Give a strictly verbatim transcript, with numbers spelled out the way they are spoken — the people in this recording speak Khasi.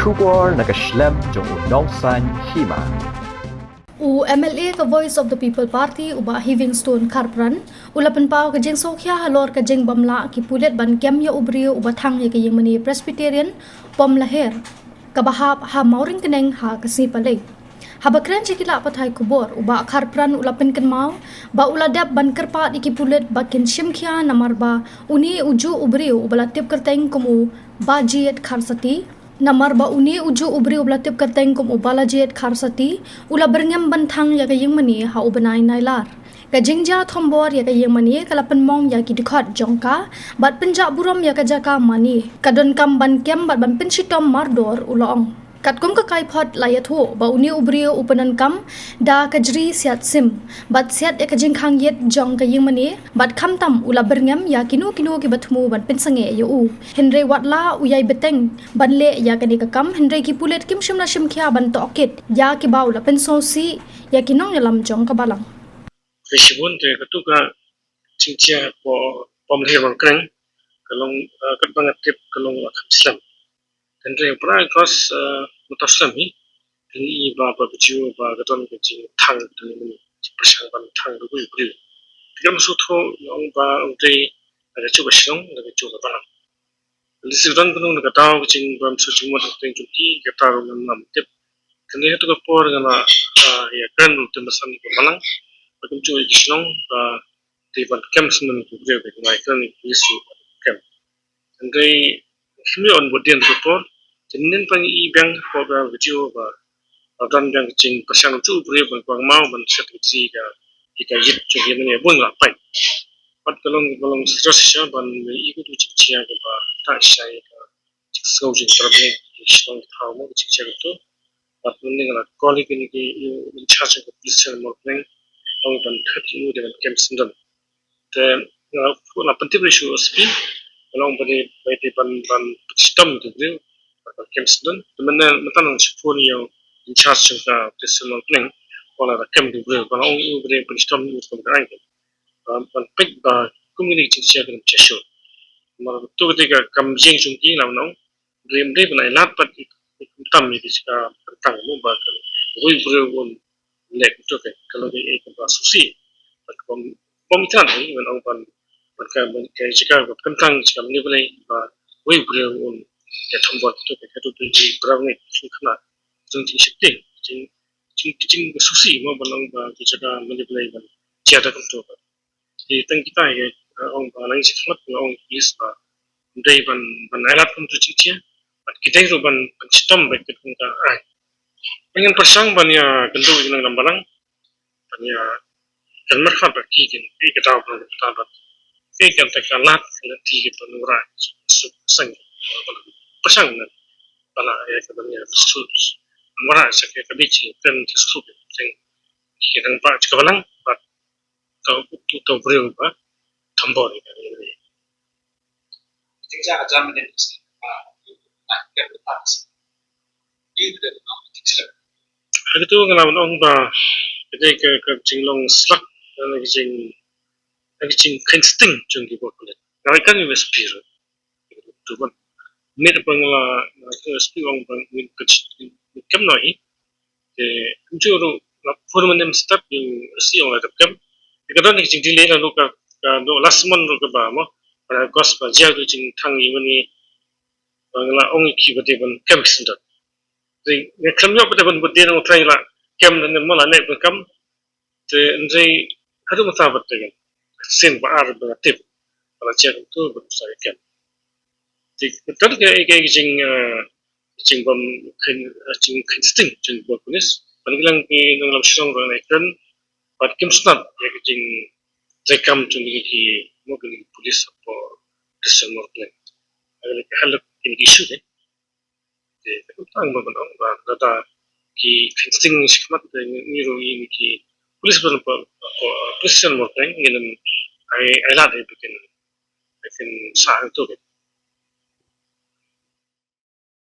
Khubor na ka shlem jong u Nongsaiñ Hima. U M L A ka Voice of the People Party, u Bah Heavingstone Kharpran, u la pynpaw ka jingsngewkhia halor ka jingbym lah ki pulit ban kem ïa u briew uba thang ïa ka ïingmane Presbyterian Pomlaher, kaba hap ha Mawryngkneng ha ka sngi Palei. Haba kren sha ki lad pathai khubor, u Bah Kharpran u la pynkynmaw ba u la dep ban kyrpad ïa ki pulit ba kin shim khia namar ba une u juh u briew uba la tip kyrteng kum u Bajied Kharsati, namar ba une u juh u briew uba la tip kyrteng kum u Balajied Kharsati u la byrngem ban thang ïa ka ïingmane ha u bnai Nailar. Ka jingjia thombor ïa ka ïingmane ka la pynmong ïa ki dkhot jong ka bad pynjah burom ïa ka jaka mane. Ka donkam ban kem bad ban pynshitom mardor, u la ong. Katkum ka kaiphod la ïathuh ba une u briew u pyndonkam da ka jri siat sim bad siat ïa ka jingkhang ïit jong ka ïingmane bad khamtam u la byrngem ïa kino kino kiba thmu ban pynsangeh ïa u. Hynrei wat la u ïai bteng ban leh ïa kane ka kam, hynrei ki pulit kim shym la shim khia ban tohkit ïa kiba u la pynsngewsih ïa ki nongïalam jong ka balang. Ka shibun te katu ka jingjia hapoh Pomlaher Mawryngkneng ka long, eh, katba nga tip ka long la kham slem. Hynrei para kos, eh, mynta slem hi. Kane i ba, ba video ba ka don ka jingthang ka don ka jingpyrshang ban thang da uwei u briew. Te kam sngewthuh ong ba u dei na ka juh ka shnong, na ka juh ka balang. Lehse don kano kano ka daw ka jingbym sngewjingmut hapdeng jong ki, kata ruh ngam, ngam tip. Kane hato ka por nga la, ah, ïakren ruh te mynsan ka balang ba kumjuh ïa ki shnong ba dei ban kem syndon ïa ki briew, ba ki la kem ïa ki briew ban kem. Hynrei kim ïoh ban bud dien hato ka por. Te mynnin pat ngi i biang hapoh ka video ba, ba don biang ka jingpyrshang jong u briew ban kwah maw ban siat ïa ka, ïa ka ïit jong ki, mynne bun la pait. Pat ka long, ka long serious shisha ban i katu ka jingjia kaba tah shisha ïa ka jingsngew jingtrep ne ki shnong ki thaw mo ka jingjia katu. Bad mynne nga la call ïa kine ki, in charge ka police station Mawryngkneng, ong ban thep ïa u dei ban kem syndon. Te nga la pyntip ruh sha u S P, nga la ong ba dei, ba dei ban, ban pynshitom ïa u briew bad ban kem syndon. Te mynne mynta nga shu phone ïa u in charge jong ka police station Mawryngkneng, ong lada kem ïa u briew, ba la ong ïa u ba dei pynshitom ïa u kum ka aiñ. Ban, ban peit ba kum kine ki jingjia kim jia shuh. Namar katu ka dei ka kam ïing jong ki, la ong. Ym dei ban ailad pat i, i khamtam ïa ki jaka kyntang mo ba ka uwei u briew un leh kumto, ka long kaei kaba sngewsih. Bad kaba ym, kaba ym itynnad hi ban ong ban, ban ka, ban ka jaka ba kyntang, jaka mane balei ba uwei u briew un ïathombor kumto, ka, ka dei ka jingpyrshang ne jingkhynnah, jing, jingsheptieng, jing, jing, jingsngewsih mo ban ong ba ka jaka mane balei ban jia da kumto. Te tang kita hi, eh, ong ba nang shi khmat nga ong police ba ym dei ban, ban ailad kumtu jingjia. Bad ki dei ruh ban, ban shitom bad kit kumta ai. Ngan pyrshang ban ïakynduh ïa ki nongïalam balang ban ïa kynmaw bad ki kin peit ka daw ban kata bad ki kan ta ka lad lynti ki ban wanrah suk seng. Pyrshang ban ïa ka ban ïa suk wanrah sek ïa ka biji kan suk seng. Ki dang ba ka balang bad ka, uto u briew ba thombor ïa kane. Ha katu nga la ong ba ka dei ka, ka jinglong slak, ka jing, ka jingkheiñ sting jong ki bor pulit. Nga la ong ïa u S P ruh. Tu ban. Mynta ba nga la, nga la ong ïa u S P, ong ba ngin kem noh hi. Te kumjuh ruh nga phone mynne mynstep ïa u S P, ong la dep kem. Te ka don ka jingdelay, la ruh ka, ka don last month ruh kaba mo, pada August ba jia ka jingthang ïa une, ba nga la ong ïa ki ba dei ban kem syndon. Te nga khlem ïoh pat ban bud dien, nga trai la kem ne mo, la leh ban kem. Te hynrei haduh mynta pat te sien ba ar ba nga tip ba la jia kumto, ba sa kem. Te ka don ka, ka, ka jing, eh, jingbym kheiñ, eh, jingkheiñ sting jong ki bor police. Ban ki lang ki nongïalam shnong ruh ngi kren bad kim sngap ïa ka jingtreikam jong ki, ki, mo, ki police hapoh district Mawryngkneng. Ïa ka help kine ki issue te. Te ka tang ba ban ong ba lada ki kheiñ sting shi khmat te ngi ruh ngi ki police ban pa, pa, police station Mawryngkneng ngin ai, ai lad ïa ba kin, ba kin sah hangto.